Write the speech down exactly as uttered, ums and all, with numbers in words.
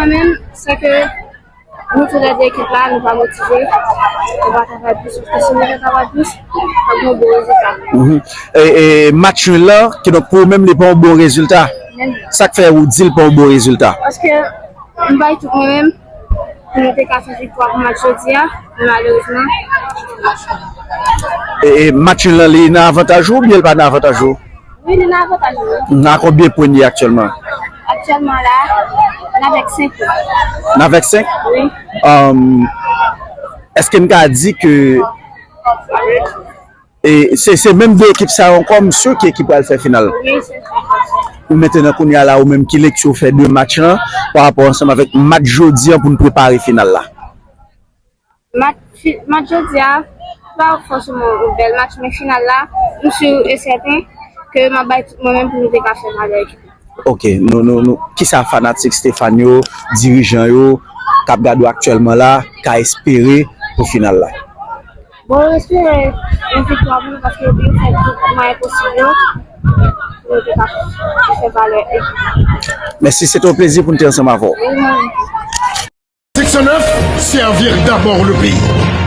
Mwen menm, se ke nou tou lè de ekip la, nou pa motive, nou pa travay plis, paske si nou te travay plis, n ap gen yon bon rezilta. Mhm. E, e match nul la, kidonk pou ou menm, li pa yon bon rezilta. Sa k fè ou di l pa yon bon rezilta? Paske m bay tout mwen menm pou nou te ka fè viktwa pou match jodi a, men malerezman, e, e match nul la, li nan avantaj ou oubyen li pa nan avantaj ou? Wi, li nan avantaj nou. Nan konbyen pwen n ye aktyèlman? Aktyèlman la, n avèk senk pwen. N avèk senk? Wi. Um, èske n ka di ke e, se, se menm de ekip sa yo ankò, m si ke ki pral fè final? Wi, se sa. Ou mentenan kounye a la, ou menm ki lekti ou fè de match lan pa rapò ansanm avèk match jodi an pou n prepare final la? Match, match jodi a, pa fòseman yon bèl match, men final la, m si e sèten ke m ap bay tout mwen menm pou nou te ka fè malè ekip la. Ok, nou, nou, nou, kisa fanatik Stéphane yo, dirijan yo, k ap gade w aktyèlman la, ka espere pou final la? Bon, m espere yon viktwa pou nou paske yo fè tout mwayen posib yo pou nou te ka fè valè ekip la. Mèsi, se te yon plezi pou n te ansanm avè w. Wi, mwen menm tou. Six cent neuf, servir d'abord le pays.